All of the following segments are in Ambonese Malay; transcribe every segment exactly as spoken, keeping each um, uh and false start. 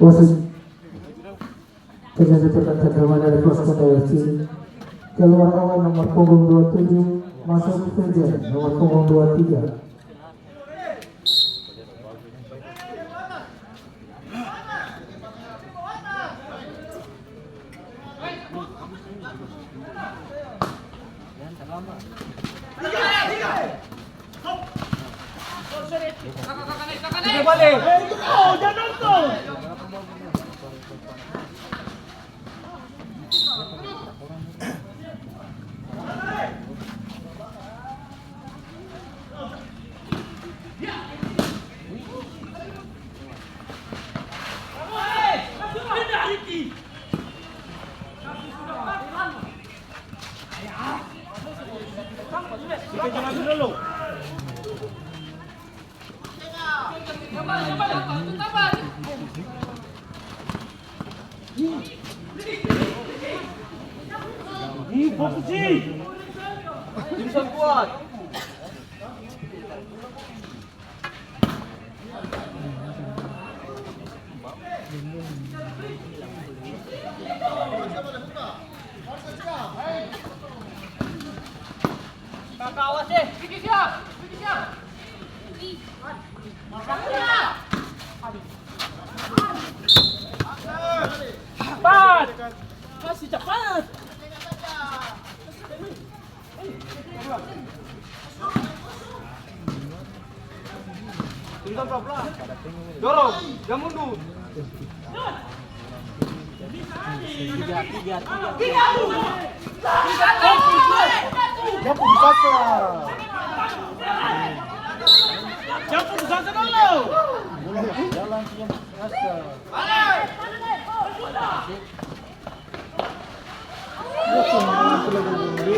Wasit. Terjadi pergantian pemain dari Pos Kota F C. Keluar pemain nomor punggung dua tujuh, masuk Febrian, nomor punggung dua tiga. Cepat! Kasi cepat! Dorong, jang mundur. Jang pung sasa. Jang pung sasa dolo. Jalan, jang pung sasa. Bale! Bale!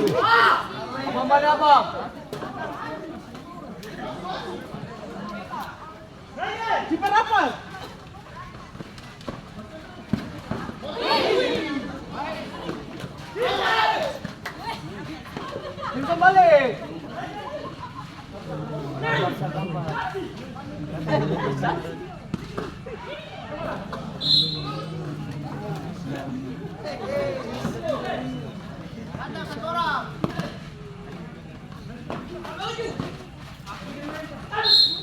Abang bale, abang. Cepat rapat. Minta bale.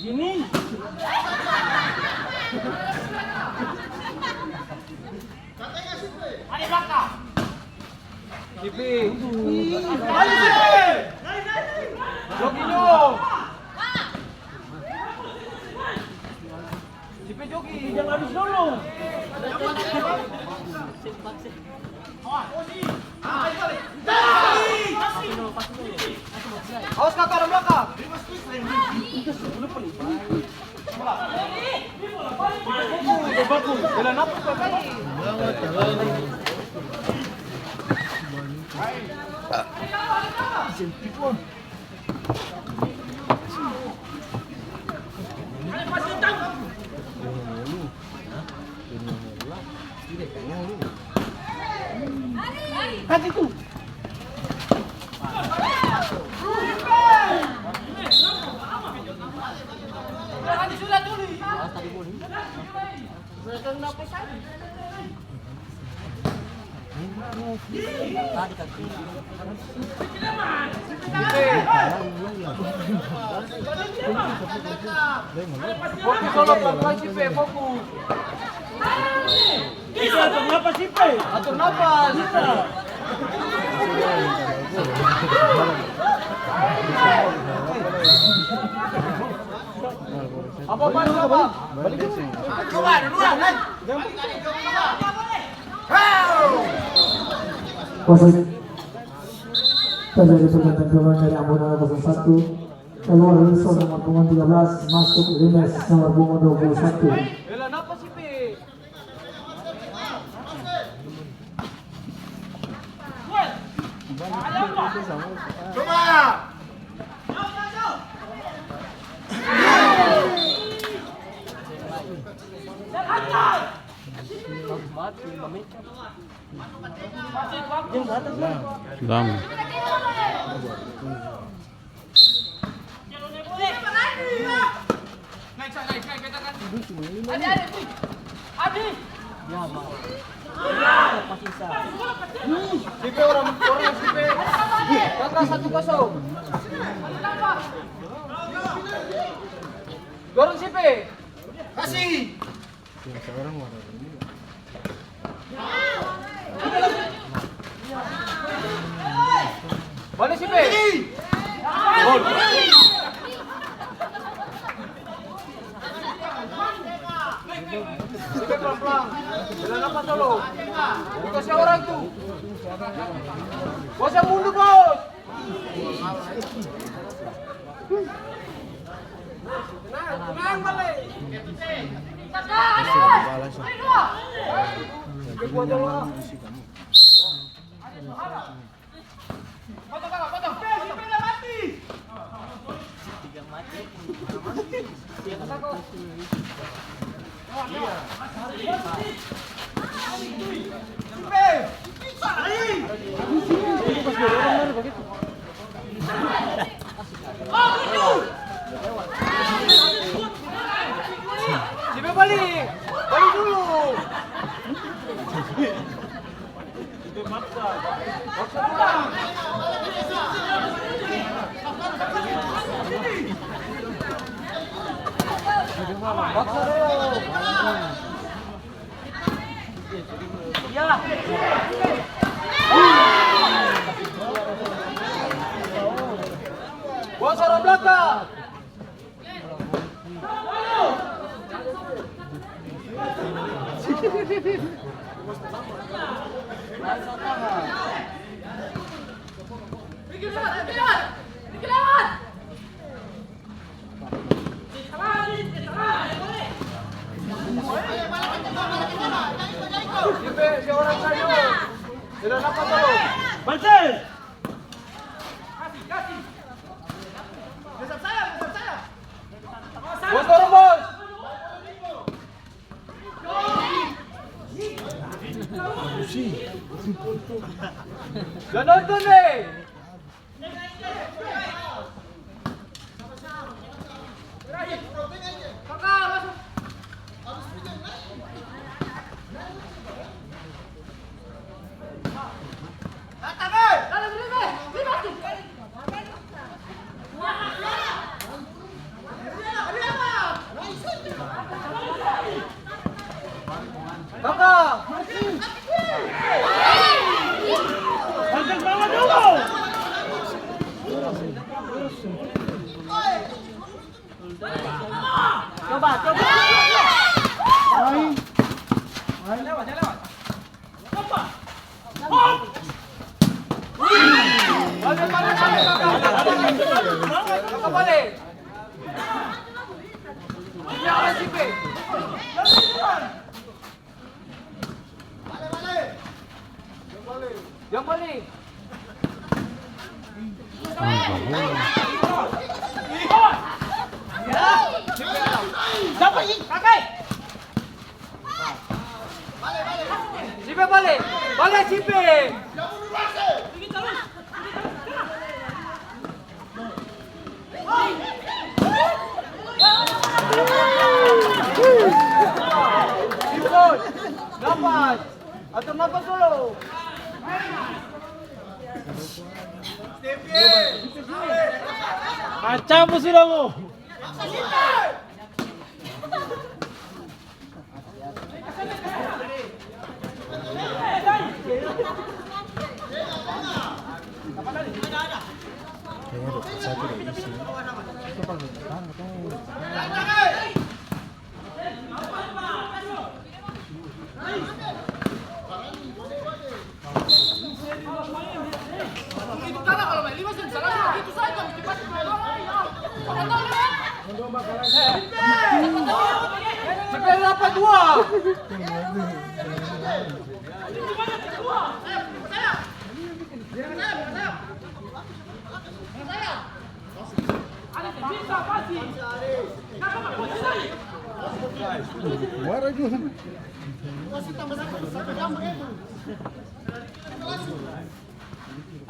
Gini. Sipi. Bale, Sipi. Joki, jo. Sipi, joki. Jangan habis dulu. Awas, kakak, ada belakang. Fokus, Solo, pelan-pelan, Sipe, fokus. Bisa atur napas, Sipe. Atur napas. Bisa. Apa, apa, apa? Balik dulu. Coba duluan, kan? Wasit, terjadi pergantian pemain dari Ambon kosong satu. Keluar Wilson nomor punggung tiga belas, masuk Limes nomor punggung dua puluh satu. Bela napa sih, Pi? Coba. Lama. Sipe orang, orang sipe. Kakak satu kosong. Dorong sipe. Kasih. Bale sipe. Gol. Sipe pelan-pelan. Jalan apa solo? Dikasih orang tu. Bos yang mundur, bos. Sipe balik? Balik dulu. Bos orang belakang. Banser! Bos, turun, bos. Jang nonton deh. Coba, coba. Bale, bale, bale, bale. Bale, bale. Jang bale. Sipe bale? Bale Sipe. Dapat. Atur napas dulu. Macam sudah mo. Kayaknya dua puluh satu udah isi. Itu paling depan, katanya.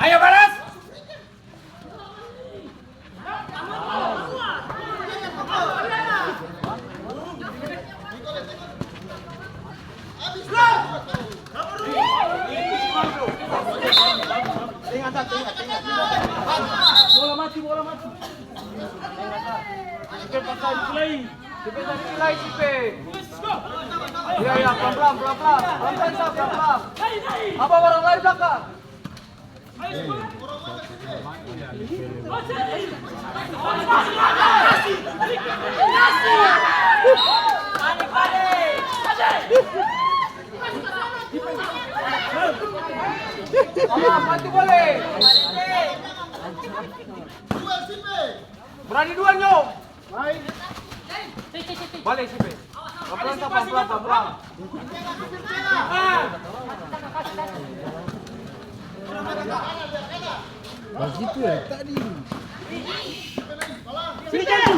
Ayo, balas! Bola mati, bola mati. Sipe pasang play. Sipe dari play, Sipe. Iya, iya, pelan-pelan, pelan-pelan. Pelan-pelan, Sa, pelan-pelan. Apa orang lain belakang? Apa, apa tu boleh? Berani dua, Nyong. Bale, Sipe. Pelan-pelan, Sa, pelan-pelan, pelan-pelan. Bagitu ya, tadi. Sini, Jaju.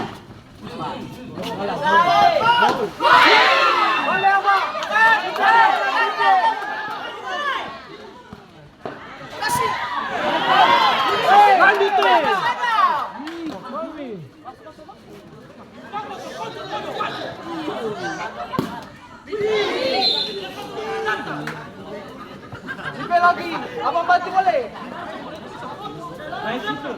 Bale, Abang. Lanjut, eh. Sipe lagi, abang bantu boleh? Naik situ.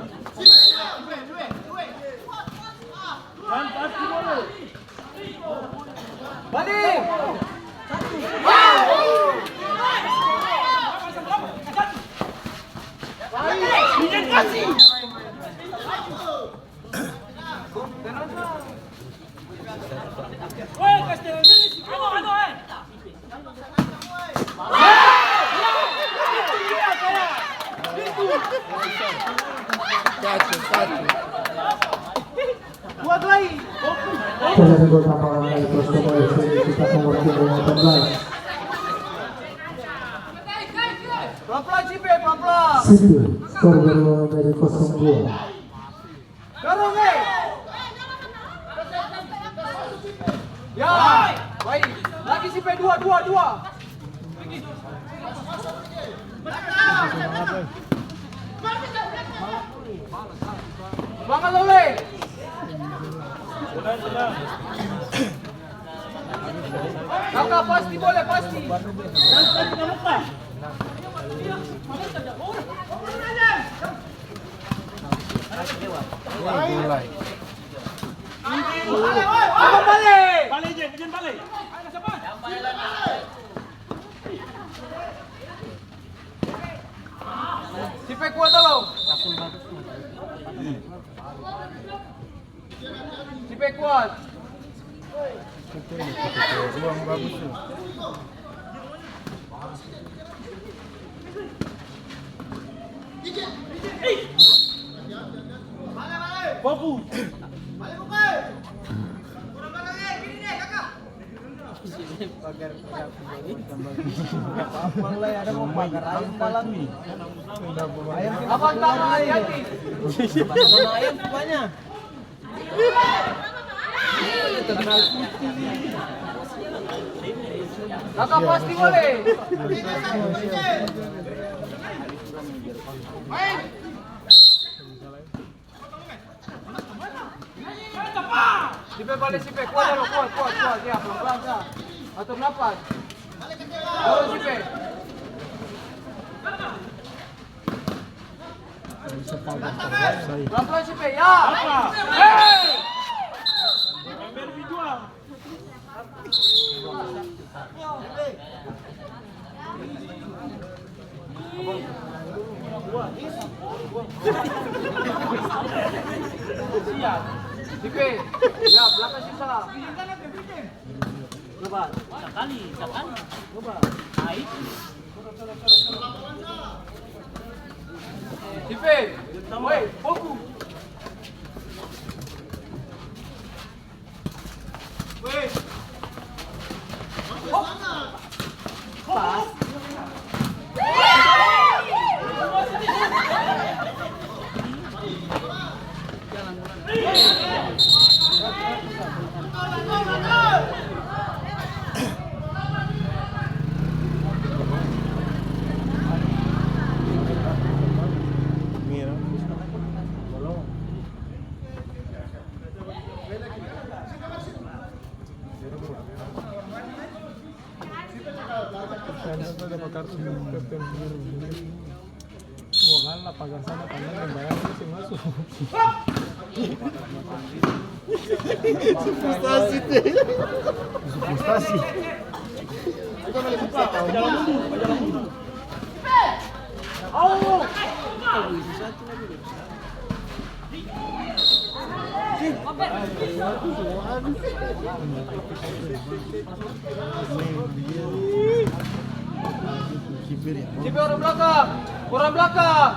Bantu boleh? Balik. Balik. Satu, satu. Kuat lai. Terus gol sama F C kita nomor punggung delapan belas. Pelan-pelan, Sipe, pelan-pelan. Sipe. Skor berubah menjadi kosong dua. Dorong, eh. Ya, baik. Lagi si P dua, dua, dua. Semangat, Lole. Kakak, pasti boleh, pasti. Bale, bale. Bale, Jen, Jen, bale. Si P kuat, tolong. Si P kuat. Ruang bagus tu. Fokus. Abang, tara, hati-hati. Ayam banyak. Kakak, pasti boleh. Main. Si P bale, si P. Kuat dolo, kuat, kuat, kuat. Ya, pelan-pelan sa. Atur napas. Dorong si P. Pelan-pelan si P, ya. Hei! Si P, ya, belakang sisa. Coba, sakali, sakali. Coba. Nah, itu. Si P, woi, fokus. Frustasi teh. Frustasi. Si P orang belakang, orang belakang.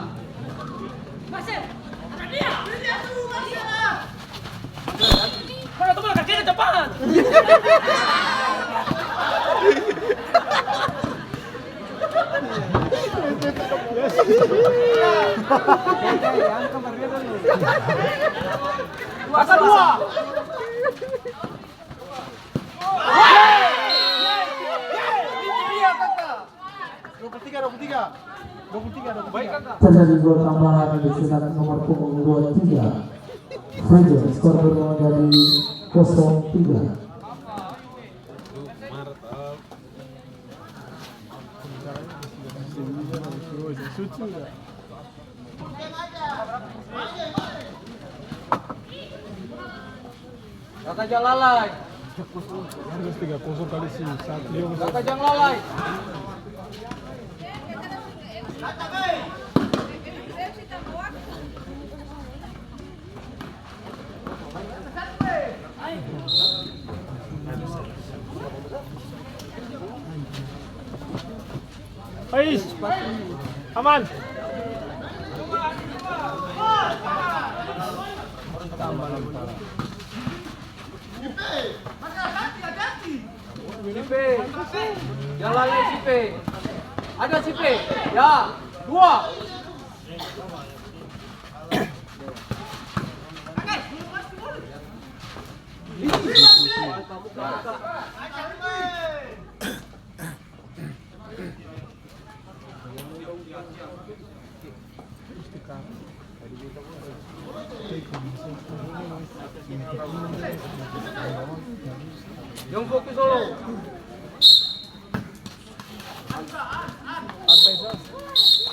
Mana tu, mana kakinya cepat? Pasal dua. Dua puluh tiga, dua puluh tiga. Dua puluh tiga, dua puluh tiga. Terjadi gol tambahan di sunat nomor punggung dua tiga. Frejo, skor berubah menjadi kosong tiga. Kaka jang lalai. Harus tiga kosong kali si satu. Kaka jang lalai. Ais, aman. Si P. Jalan lai si P. Ada si P. Ya, dua. Jom fokus dolo. Santai, Sos.